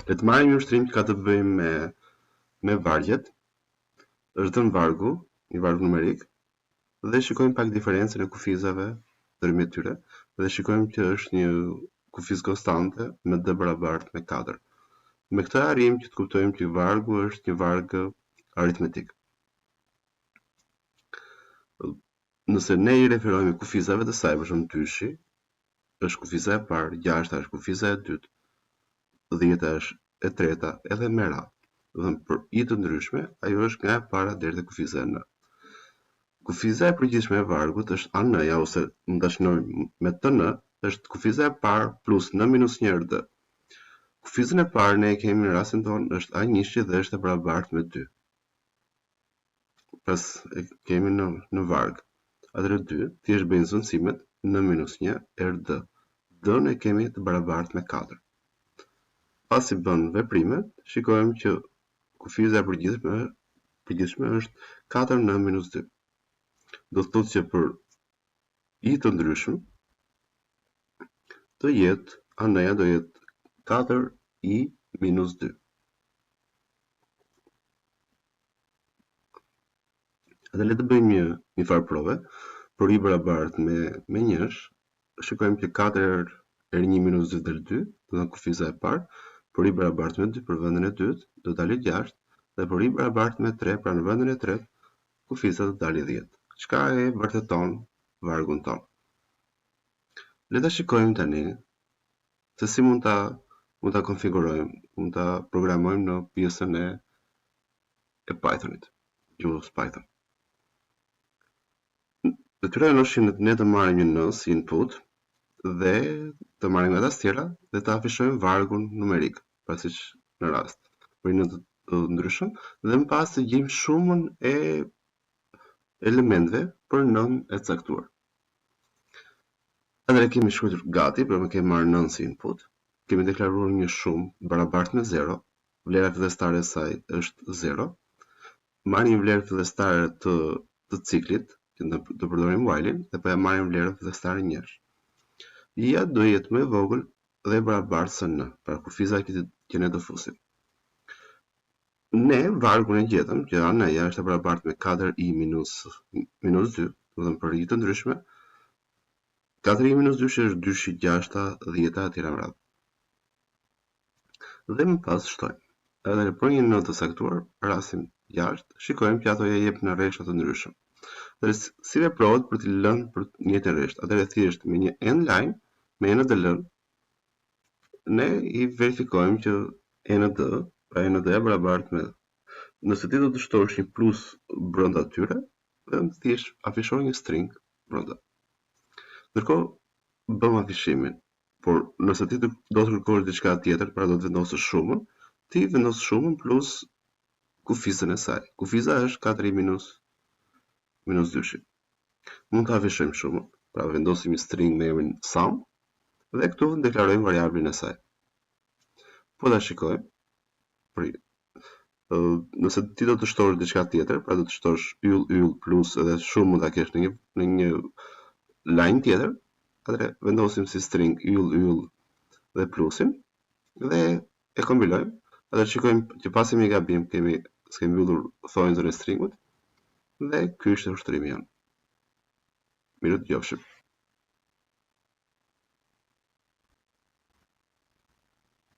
Le të marrim një ushtrim që ka të bëjë me me vargjet. Është dhënë vargu, një varg numerik dhe shikojmë pak diferencën e kufizave ndërmjet tyre dhe shikojmë që është një kufizë konstante me d barabartë me 4. Me këtë arrijmë që të kuptojmë që vargu është një varg aritmetik. Nëse ne i referohemi kufizave të saj, për shembull dyshi, është kufiza e parë, gjashta është kufiza e dytë, dhjeta është e treta, edhe me radhë. Do thënë për i të ndryshme, ajo është nga e para deri te kufiza e n. Kufiza e përgjithshme e vargut është AN-ja ose mund ta shënojmë me TN, është kufiza e parë plus n minus 1 herë d. Kufizën e parë ne e kemi në rastin tonë është A1-shi dhe është e barabartë me 2. Pas e kemi në, në varg. Atëherë 2, thjesht bëjmë zëvendësimet n minus 1 herë d. D-në e kemi të barabartë me 4. Pasi bën veprimet, shikojmë që kufiza e përgjithshme, përgjithshme është 4n minus 2. Do të thotë që për i të ndryshëm do jetë AN-ja do jetë 4i minus 2. Dhe le të bëjmë një një farë prove, për i barabartë me me njësh, shikojmë që 4 herë herë 1 minus 2 del 2, do të thënë kufiza e parë, për i barabartë me 2 për vendin e dytë do dali 6 dhe për i barabartë me 3, pra në vendin e tretë, kufiza do dali 10, çka e vërteton vargun tonë. Le ta shikojmë tani se si mund ta mund ta konfigurojmë, mund ta programojmë në pjesën e e Pythonit, gjuhës Python. Detyra jonë është që ne të marrim një n si input dhe të marrim nga tastiera dhe të afishojmë vargun numerik, pra siç në rast, për një të, të ndryshëm dhe më pas të gjejmë shumën e elementëve për n e caktuar. Atëherë kemi shkruar gati, pra kemi marrë n si input, kemi deklaruar një shumë barabartë me 0, vlera fillestare e saj është 0. Marrim një vlerë fillestare të të ciklit, që do të përdorim while-in dhe po ja marrim vlerën fillestare 1. I-ja do jetë më e vogël dhe e barabartë se n, pra kufiza që, që ne do fusim. Ne vargun e gjetëm që AN-ja është e barabartë me 4i minus minus 2, do të thënë për i të ndryshme, 4i minus 2 është 2 6 10 etj me radhë. Dhe më pas shtojmë. Edhe për një n të caktuar, rastin 6, shikojmë që ato ja jep në rreshta të ndryshëm. Dhe si veprohet për t'i lënë për të njëjtin rresht? Atëherë thjesht me një end line, me endl, ne i verifikojmë që end, pra end e barabartë me nëse ti do të shtosh një plus brenda tyre, vetëm thjesht afishon një string brenda. Ndërkohë bëm afishimin. Por nëse ti do të kërkosh diçka tjetër, pra do të vendosësh shumën, ti vendos shumën plus kufizën e saj. Kufiza është 4 minus minus 2. Mund të afishojmë shumën, pra vendosim një string me emrin sum dhe këtu deklarojmë variablin e saj. Po ta shikojmë, për nëse ti do të shtosh diçka tjetër, pra do të shtosh yll yll plus edhe shumë mund ta kesh në një në një line tjetër, atëherë vendosim si string yll yll dhe plusin dhe e kompilojmë. Atëherë shikojmë që pasi një gabim kemi s'kemi mbyllur thonjën e stringut dhe ky është ushtrimi jonë. Mirë dëgjofshim.